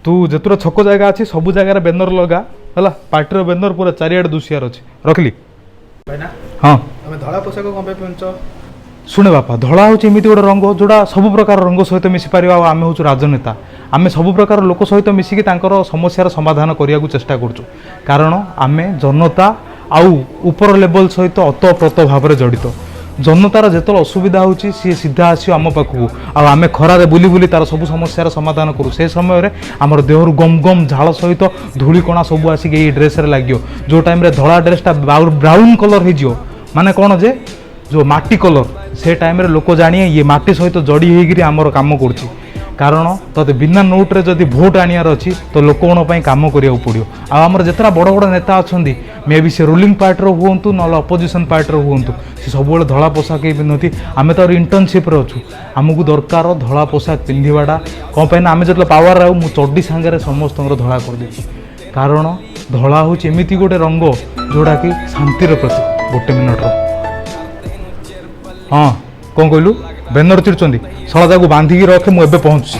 ତୁ ଯେତେଟା ଛକ ଜାଗା ଅଛି, ସବୁ ଜାଗାରେ ବ୍ୟାନର ଲଗା, ହେଲା? ପାର୍ଟିର ବ୍ୟାନର ପୁରା ଚାରିଆଡ଼େ ଦୁଶିବାର ଅଛି। ରଖିଲି। ଭାଇନା। ହଁ। ତମେ ଧଳା ପୋଷାକ କ'ଣ ପାଇଁ ପିନ୍ଧୁଛ? ଶୁଣେ ବାପା, ଧଳା ହେଉଛି ଏମିତି ଗୋଟେ ରଙ୍ଗ ଯୋଉଟା ସବୁ ପ୍ରକାର ରଙ୍ଗ ସହିତ ମିଶିପାରିବ। ଆଉ ଆମେ ହେଉଛୁ ରାଜନେତା। ଆମେ ସବୁ ପ୍ରକାର ଲୋକ ସହିତ ମିଶିକି ତାଙ୍କର ସମସ୍ୟାର ସମାଧାନ କରିବାକୁ ଚେଷ୍ଟା କରୁଛୁ, କାରଣ ଆମେ ଜନତା ଆଉ ଉପର ଲେବଲ ସହିତ ଓତପ୍ରୋତ ଭାବରେ ଜଡ଼ିତ। ଜନତାର ଯେତେବେଳେ ଅସୁବିଧା ହେଉଛି, ସିଏ ସିଧା ଆସିବ ଆମ ପାଖକୁ ଆଉ ଆମେ ଖରାରେ ବୁଲି ବୁଲି ତାର ସବୁ ସମସ୍ୟାର ସମାଧାନ କରୁ। ସେ ସମୟରେ ଆମର ଦେହରୁ ଗମ ଗମ ଝାଳ ସହିତ ଧୂଳିକଣା ସବୁ ଆସିକି ଏଇ ଡ୍ରେସ୍ରେ ଲାଗିବ। ଯେଉଁ ଟାଇମ୍ରେ ଧଳା ଡ୍ରେସ୍ଟା ବ୍ରାଉନ୍ କଲର୍ ହେଇଯିବ, ମାନେ କ'ଣ ଯେ ଯେଉଁ ମାଟି କଲର୍, ସେ ଟାଇମ୍ରେ ଲୋକ ଜାଣିବେ ଇଏ ମାଟି ସହିତ ଜଡ଼ି ହେଇକିରି ଆମର କାମ କରୁଛି। କାରଣ ତୋତେ ବିନା ନୋଟ୍ରେ ଯଦି ଭୋଟ୍ ଆଣିବାର ଅଛି, ତ ଲୋକଙ୍କ ପାଇଁ କାମ କରିବାକୁ ପଡ଼ିବ। ଆଉ ଆମର ଯେତେଟା ବଡ଼ ବଡ଼ ନେତା ଅଛନ୍ତି, ମେ ବି ସେ ରୁଲିଂ ପାର୍ଟିର ହୁଅନ୍ତୁ, ନହେଲେ ଅପୋଜିସନ୍ ପାର୍ଟିର ହୁଅନ୍ତୁ, ସେ ସବୁବେଳେ ଧଳା ପୋଷାକ ହିଁ ପିନ୍ଧନ୍ତି। ଆମେ ତ ଇଣ୍ଟର୍ନସିପ୍ରେ ଅଛୁ। ଆମକୁ ଦରକାର ଧଳା ପୋଷାକ ପିନ୍ଧିବାଟା। କ'ଣ ପାଇଁ ନା ଆମେ ଯେତେବେଳେ ପାୱାର ଆଉ ମୁଁ ଚಡ್ଡି ସାଙ୍ଗରେ ସମସ୍ତଙ୍କର ଧଳା କରିଦେବି, କାରଣ ଧଳା ହେଉଛି ଏମିତି ଗୋଟେ ରଙ୍ଗ ଯେଉଁଟାକି ଶାନ୍ତିର ପ୍ରତୀକ। ଗୋଟେ ମିନିଟ୍ର। ହଁ, କ'ଣ କହିଲୁ? ବ୍ୟାନର ଚିରୁଛନ୍ତି? ଶଳା, ତାକୁ ବାନ୍ଧିକି ରଖେ, ମୁଁ ଏବେ ପହଞ୍ଚୁଛି।